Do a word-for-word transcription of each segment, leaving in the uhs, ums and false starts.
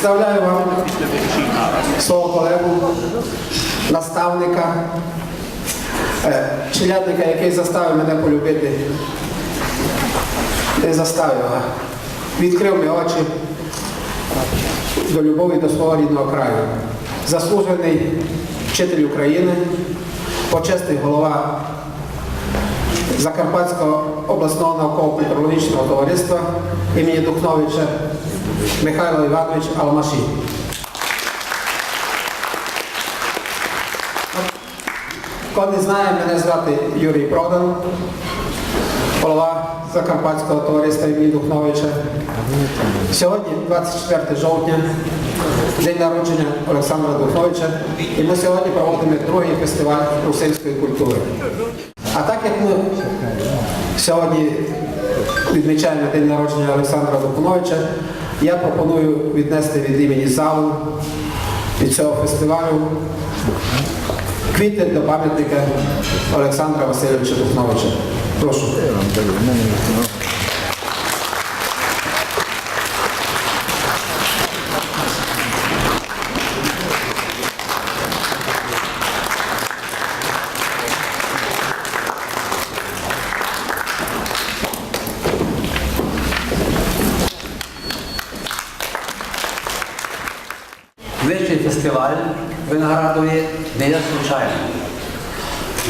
Представляю вам свого колеґу, наставника, е, челядника, якый заставив мене полюбити. Не заставив, а відкрыв ми очі до любові до свого рідного краю. Заслуженый вчитель України, почесный голова Закарпатського обласного науково-культурологічного товариства імені Духновича Михайло Іванович Алмаші. Хто не знає, мене звати Юрій Продан, голова Закарпатського товариства імені Духновича. Сьогодні, двадцять четверте жовтня, день народження Олександра Духновича, і ми сьогодні проводимо другий фестиваль русинської культури. А так як ми сьогодні відмічаємо день народження Олександра Духновича, я пропоную віднести від імені залу, від цього фестивалю квіти до пам'ятника Олександра Васильовича Духновича. Прошу. Вищий фестиваль в Виноградові не є случайным.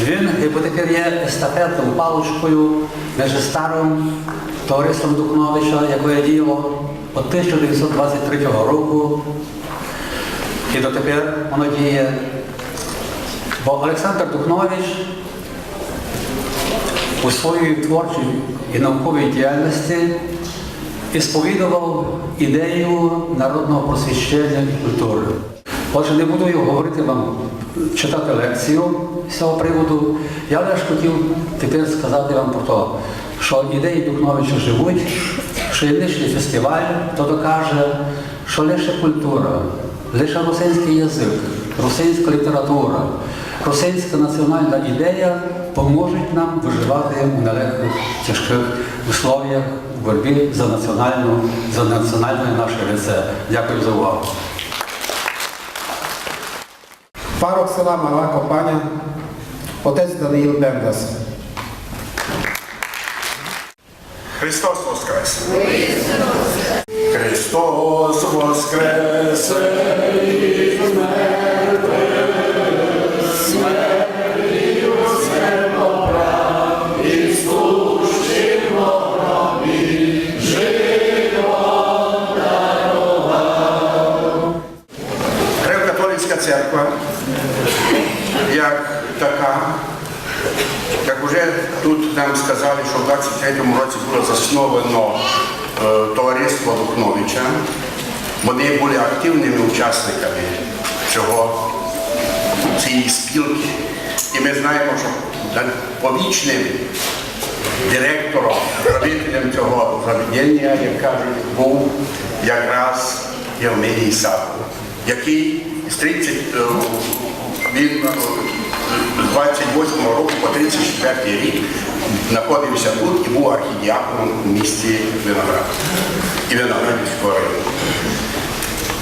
Він, якби, тепер є естафетною паличкою між старим товариством Духновича, яке діяло від тисяча дев'ятсот двадцять третього року, і дотепер воно діє. Бо Олександр Духнович у своїй творчій і науковій діяльності ісповідував ідею народного просвіщення і культури. Отже, не буду я говорити вам, читати лекцію з цього приводу. Я лише хотів тепер сказати вам про те, що ідеї Духновича живуть, що нынішній фестиваль то докаже, що лише культура, лише русинськый язык, русинська література, русинська національна ідея поможуть нам виживати у нелегких, тяжких условіях у боротьбі за національну, за національне наше лице. Дякую за увагу. Парох села Мала Копаня, отець Даниїл Бендас. Христос воскрес! Христос воскресе із мертвих, смертію все поправ, і сущим у гробі живот даровав. Греко-католицька церква, як така, як уже тут нам сказали, що в двадцять третьому році було засновано, е, товариство Духновича, вони були активними учасниками цього, цієї спілки. І ми знаємо, що повічним директором, правителем цього заведення, як кажуть, був якраз Євменій Савко, який з тридцять, е, він, е, з двадцять восьмого року по тридцять четвертий рік знаходився тут і був архідіаконом у місті Виноград і Виноградівського району.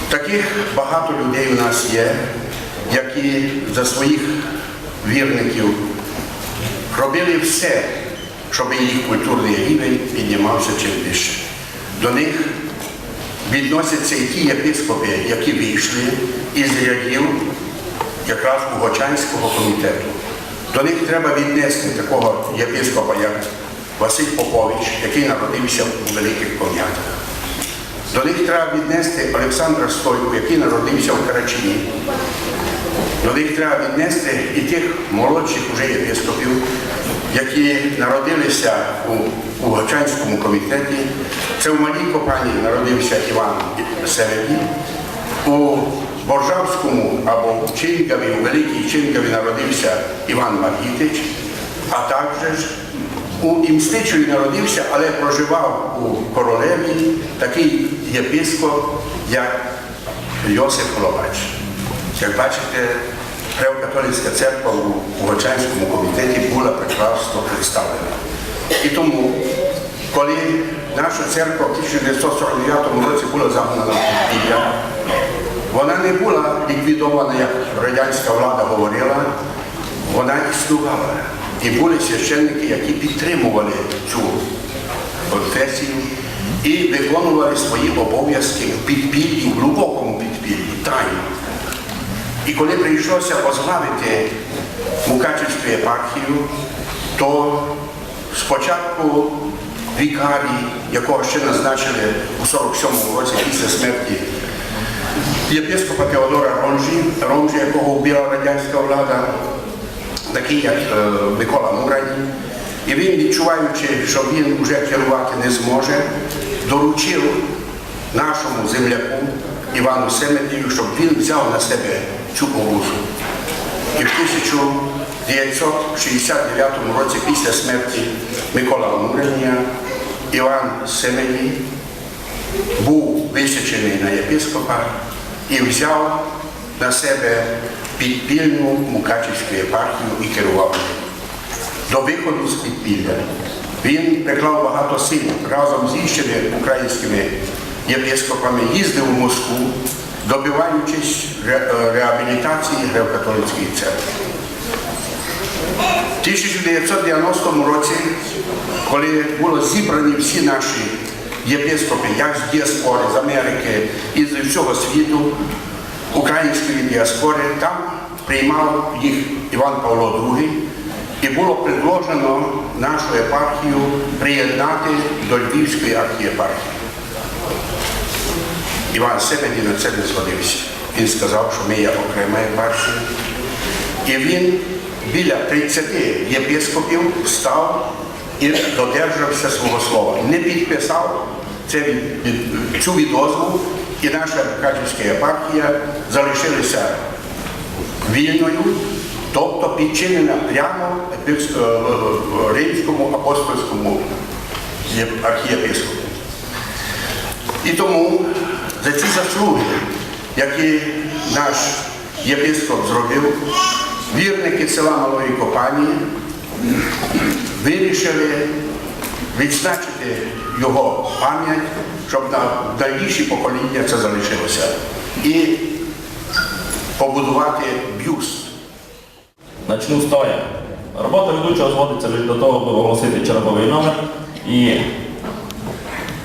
Таких багато людей у нас є, які за своїх вірників робили все, щоб їх культурний рівень піднімався чим вище. До них відносяться і ті єпископи, які вийшли із рядів якраз Угочанського комітету. До них треба віднести такого єпископа, як Василь Попович, який народився у Великих Комнятах. До них треба віднести Олександра Стойку, який народився в Карачині. До них треба віднести і тих молодших уже єпископів, які народилися у, у Гачанському комітеті. Це в Малій Копані народився Іван Серебій, у Боржавському або в Чингаві, у Великій Чингаві народився Іван Маргітич, а також у Імстичеві народився, але проживав у Королеві такий єпископ, як Йосип Лобач. Як бачите, Греко-католицька церква у, у Гочанському комітеті була прекрасно представлена. І тому, коли наша церква в тисяча дев'ятсот сорок дев'ятому році була загнана в підпілля, Вона не була ліквідована, як радянська влада говорила, вона існувала. І були священники, які підтримували цю конфесію і виконували свої обов'язки в підпіллі, в глибокому підпіллі, тайно. І коли прийшлося возглавити Мукачівську єпархію, то спочатку вікарій, якого ще назначили у сорок сьомому році після смерті єпископа Теодора Ромжі, Ромжі, якого вбила радянська влада, такий як, е, Микола Мурані. І він, відчуваючи, що він вже керувати не зможе, доручив нашому земляку Івану Семедію, щоб він взяв на себе цю обузу. І в тисяча дев'ятсот шістдесят дев'ятому році, після смерті Микола Муранія, Іван Семедій був висвячений на єпископа і взяв на себе підпільну Мукачівську єпархію і керував нею. До виходу з підпілля він приклав багато сил, разом з іншими українськими єпископами їздив у Москву, добиваючись ре-, е, реабілітації греко-католицької церкви. В тисяча дев'ятсот дев'яностому році, коли були зібрані всі наші єпископи, як з діаспори, з Америки і з всього світу, української діаспори, там приймав їх Іван Павло другий, і було предложено нашу єпархію приєднати до Львівської архієпархії. Іван Семедій на це не згодився. Він сказав, що ми є окрема єпархія. І він біля тридцяти єпископів встав і додержався свого слова. Не підписав це від, від, цю відозву, і наша Мукачівська єпархія залишилася вільною, тобто підчинена прямо епіс-, е, Римському апостольському єп-, архієпископу. І тому за ці заслуги, які наш єпископ зробив, вірники села Малої Копані вирішили відзначити його пам'ять, щоб на дальніші покоління це залишилося. І побудувати бюст. Начну стоя. Робота ведучого зводиться лише до того, аби оголосити черговий номер і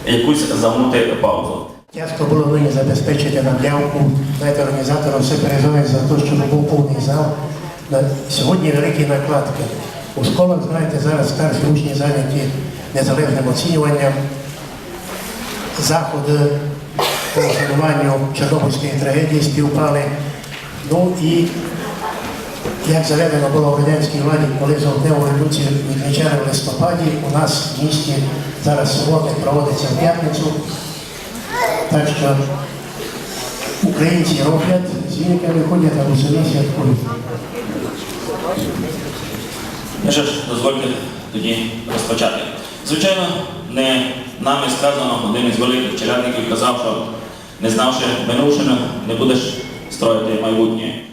якусь загнути паузу. Тяжко було мені забезпечити нам явку. Знаєте, організаторам все переживають за те, щоб був повний зал. На сьогодні великі накладки. У школах, знаєте, зараз старші учні зайняті незалежним оцінюванням. Заходи по вшануванню Чорнобильської трагедії співпали. Ну і, як заведено було в радянській владі, коли жовтневу революцію відмічали в листопаді, у нас в місті зараз суботник проводиться в п'ятницю. Так що українці роблять, з віниками ходять, а русини святкують. Ну що ж, дозвольте тоді розпочати. Звичайно, не нами сказано, один із великих челядників казав, що не знавши минувшини, не будеш строїти майбутнє.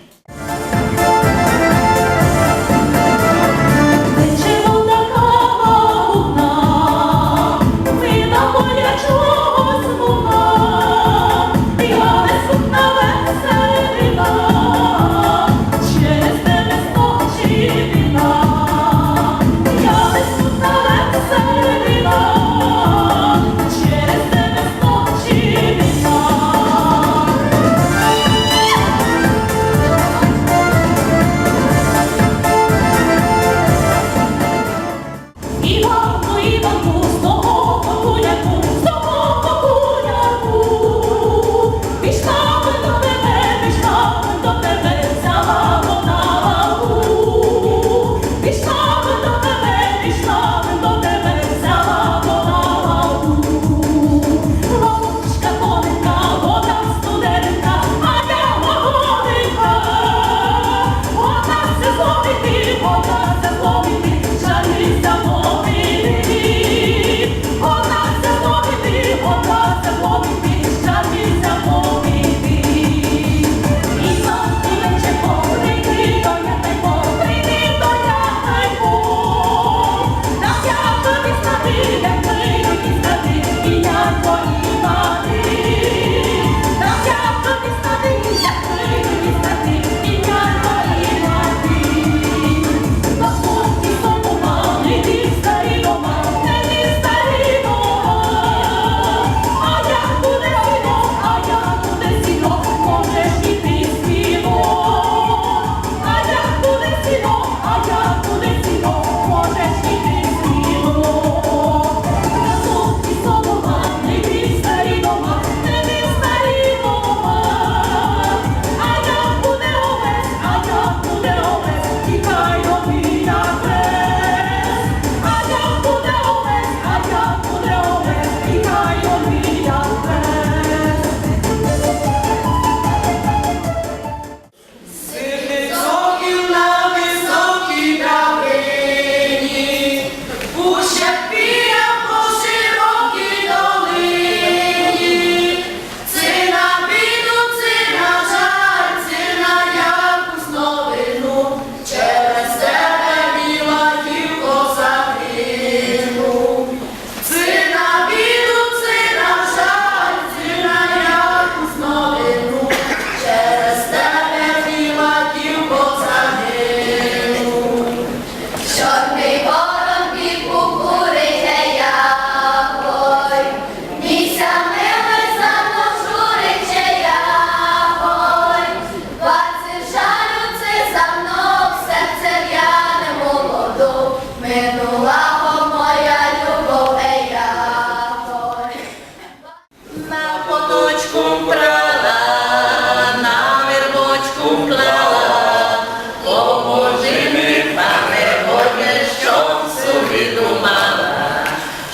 Поможи ми, Пане, годне, што м собі думала,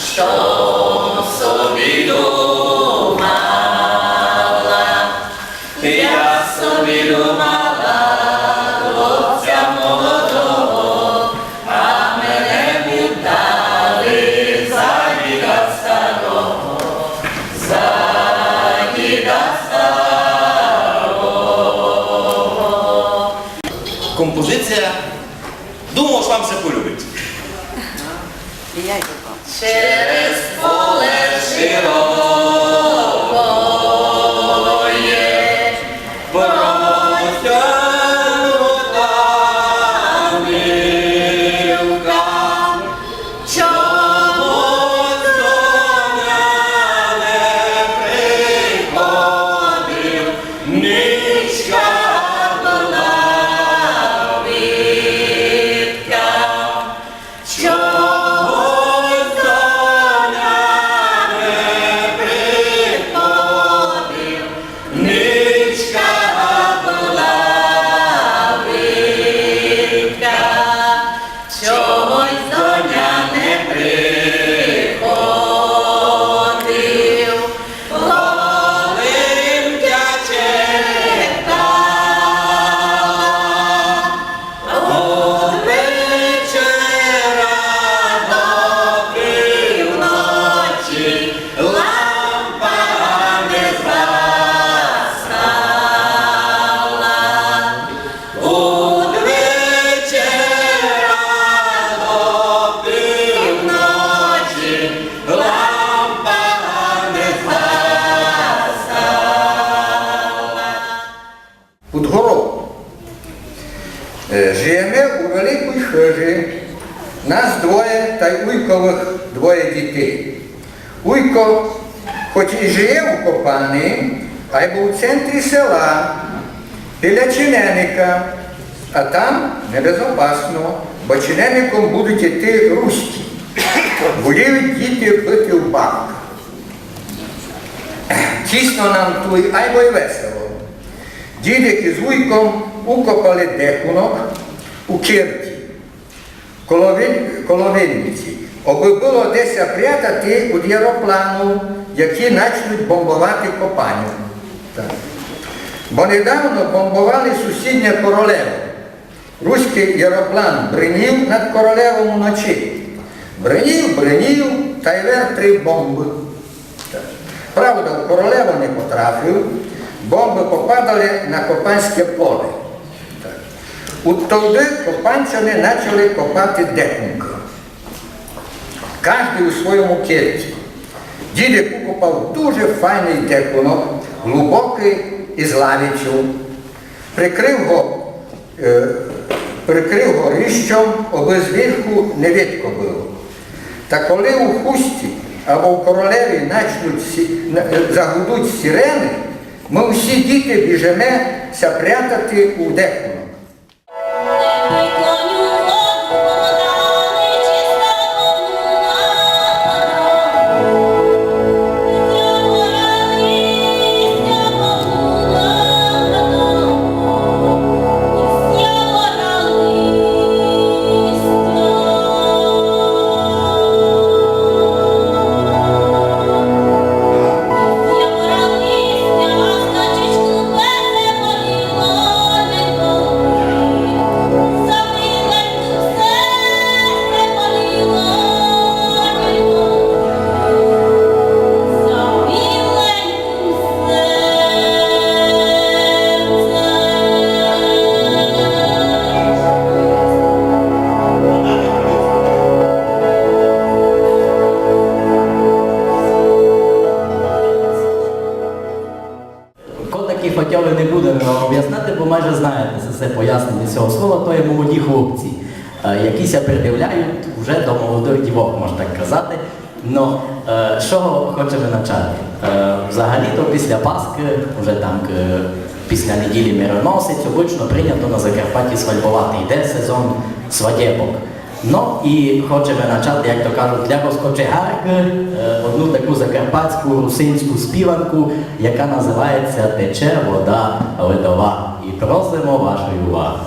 што м собі думала. Я собі думала хлопця молодого, а мене віддали за діда старого, за діда старого. Композиція. Думав, што вам ся полюбить. І я йду. Через поле широкоє протягнута нивка. Чогось до ня не приходив, ничка была видка. Чогось до ня не приходив, ничка была видка. Чогось до ня не приходив, коли м тя чекала. Од вечера до півночі лампа не згасала. Од вечера до півночі лампа не згасала. Під горов. Е, жиєме у великій хыжі, нас двоє, тай уйковых двоє дітей. Уйко, хоч і жиє у Копані, айбо у центрі села, біля чиненика, а там небезопасно, бо чинеником будуть іти руські. Воліють діти быти в бабках. Тісно нам туй, айбо й весело. Дідик із уйком укопали декунок у кирті, коло вин-, коло винниці, обы было де ся прятати од яропланув, які начнуть бомбовати Копаню. Так. Бо недавно бомбовали сусіднє Королево. Руськый яроплан бринів над Королевом уночі. Бринів, бринів, тай вер три бомбы. Правда, в Королево не потрафив, бомбы попадали на Копанське поле. От тогды копанчане начали копати декунка. Каждый у своєму кирті. Дідик укопав дуже файный декунок, глубокый, із лавічов. Прикрыв го, е, прикрыв го ріщом, обы звірху не видко было. Та коли у Хусті або в Королеві начнуть сі-, на-, е, загудуть сірены, мы всі діти біжиме ся прятати у декунок. Котики фатьовы не будеме вам обясняти, бо майже знаєте за се поясненя сього слова, то є молоді хлопці, е, які ся придивляють уже до молодых дівок, можна так казати. Но, е, з чого хочеме начати? Е, взагалі-то після Паскы, уже там, е, після неділі Мироносець, обычно принято на Закарпатті свальбовати, йде сезон свадєбок. Но і хочеме начати, як то кажуть, для розкочегаркы, е, одну таку закарпатську русинську співанку, яка называється «Тече вода ледова». І Просимо вашої уваги.